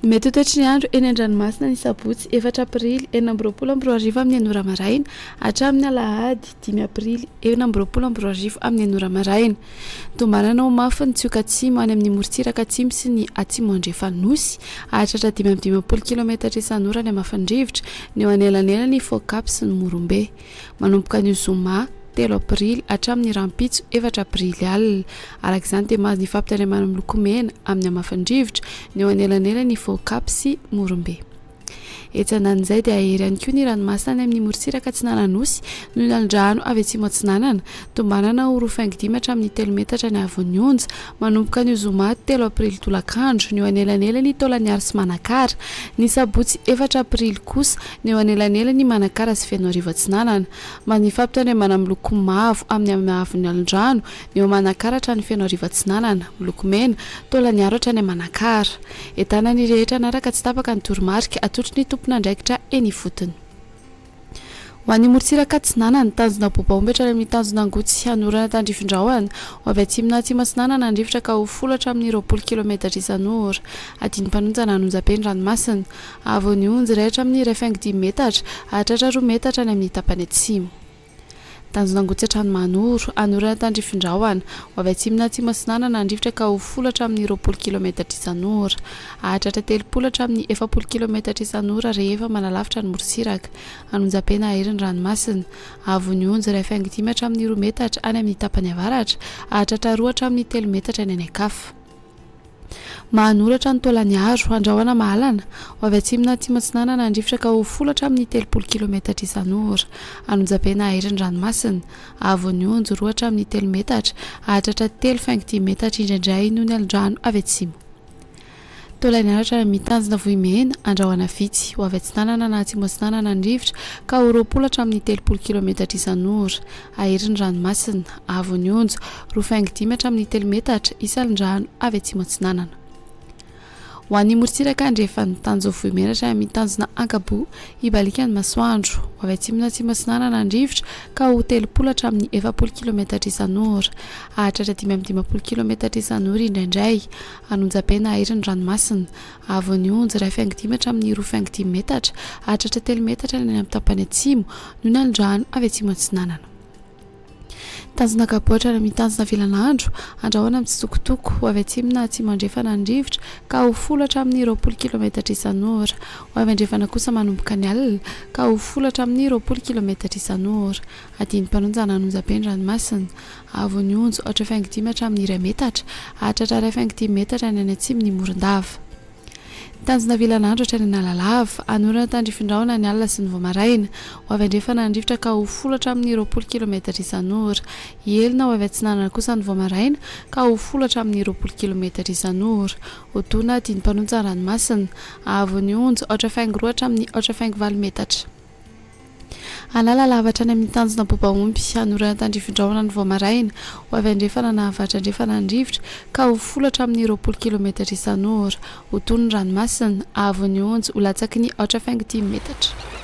Mety ho toetry ny andro eny an-dranomasina ny sabotsy efatra aprily 2026 amin'ny enina ora maraina hatramin'ny alahady dimy aprily 2026 amin'ny enina ora maraina. Tombanana ho mafy ny tsioka atsimo any amin'ny morontsiraka atsimo sy ny atsimo andrefan'ny Nosy. Hahatratra 55 kilometatra isan'ora ny hamafin'ny rivotra ny eo anelanelan'i Faux-Cap sy ny Morombe. Manomboka anio zoma telo aprily hatramin'ny rahampitso efatra aprily alina. Araka izany dia mahazo ny fampitandremana miloko mena amin'ny hamafin'ny rivotra ny eo anelanelan'i Faux-Cap sy Morombe. Etsy andanin'izay dia hahery ihany koa ny ranomasina any amin'ny morontsiraka atsinanan'Nosy noho ny alin-drano avy atsimo atsinanana. Tombanana ho roa faingo dimy hatramin'ny telo metatra ny haavon'ny onja manomboka anio zoma telo aprily tolakandro ny eo anelanelan'i Taolagnaro sy Manakara. Ny sabotsy efatra aprily kosa ny eo anelanelan'i Manakara sy Fenoarivo Atsinanana. Ny fampitandremana miloko mavo amin'ny haavon'ny alin-drano ny eo Manakara hatrany Fenoarivo Atsinanana, miloko mena, Taolagnaro hatrany Manakara. Entana ny rehetra hanaraka tsy tapaka ny toromarika atolotry ny tompon'andraikitra eny ifotony. Ho an'ny morontsiraka atsinanana, tanjona Bobaomby hatrany amin'ny tanjona Angotsy hanorana tandrifin-drahona. Ho avy atsimo na atsimo atsinanana ny rivotra ka ho folo hatramin'ny 20 kilometatra isan'ora. Adinam-panonjana an'Onjabe ny ranomasina. Avo ny onjy iray hatramin'ny iray faingo dimy metatra, hahatratra roa metatra any amin'ny tapany atsimo. Tanjona Angotsy hatrany Mahanoro, hanorana tandrifin-drahona. Ho avy atsimo na atsimo atsinanana ny rivotra ka ho folo hatramin'ny 20 kilometatra isan'ora. Hahatratra 30 hatramin'ny 40 kilometatra isan'ora rehefa manalavitra ny morontsiraka. An'Onjabe na hahery ny ranomasina. Avo ny onjy iray faingo dimy hatramin'ny roa metatra any amin'ny tapany avaratra, hahatratra roa hatramin'ny telo metatra any any an-kafa. Mahanoratra ny Taolagnaro, andrahona mahalana, ho avy atsimo na atsimo atsinanana handrivotra ka ho folo hatramin'ny 30 kilometatra isan'ora. Anonjabe na hahery ny ranomasina. Avo ny onjy, roa hatramin'ny telo metatra, hahatratra telo faingo dimy metatra indraindray noho ny alon-drano avy atsimo. Taolagnaro hatrany amin'ny tanjona Vohimena, andrahona vitsy, ho avy atsinanana na atsimo atsinanana ny rivotra ka ho 20 hatramin'ny 30 kilometatra isan'ora. Hahery ny ranomasina. Avo ny onja, roa faingo dimy hatramin'ny telo metatra, isalon-drano avy atsimo atsinanana. Ho an'ny morontsiraka andrefan'ny tanjo Vohimena hatrany amin'ny tanjona Ankaboa, hibaliaka ny masoandro. Ho avy atsimo na atsimo atsinanana ny rivotra ka ho 30 hatramin'ny 40 kilometatra isan'ora. Hahatratra 55 kilometatra isan'ora indraindray. An'Onjabe na hahery ny ranomasina. Avo ny onja, iray faingo dimy hatramin'ny roa faingo dimy metatra, hahatratra telo metatra ny any amin'ny tapany atsimo, noho ny alon-drano avy atsimo atsinanana. Tanjona kapoatra ary mitanjona vilan'andro, andrahoina mitsitokotoko, ho avy atsimo na atsimo andrefana ny rivotra ka ho folo hatramin'ny 20 kilometatra isan'ora. Ho avy andrefana kosa manomboka ny alina ka ho folo hatramin'ny 20 kilometatra isan'ora. Adinam-panonjana an'Onjabe ny ranomasina. Avo ny onjo, aotra faingo dimy hatramin'ny iray metatra, hahatratra iray faingo dimy metatra ny any atsimon'i Morondava. Tanjona vilan'andro hatrany Analalava. Hanorana tandrifin-drahona ny alina sy ny vao maraina. Ho avy andrefana ny rivotra ka ho folo hatramin'ny 20 kilometatra isan'ora. Hihelina ho avy atsinanana kosa ny vao maraina ka ho folo hatramin'ny 20 kilometatra isan'ora. Ho dona adinam-panonja ny ranomasina. Hahavon'ny onja, aotra faingo roa hatramin'ny aotra faingo valo metatra. Analalava hatrany amin'ny tanjona Bobaomby, hanorana tandrifin-drahona ny vao maraina, ho avy andrefana na avaratra andrefana ny rivotra, ka ho folo hatramin'ny 20 kilometatra isan'ora. Ho tony ny ranomasina, haavon'ny onja ho latsaky ny aotra faingo dimy metatra.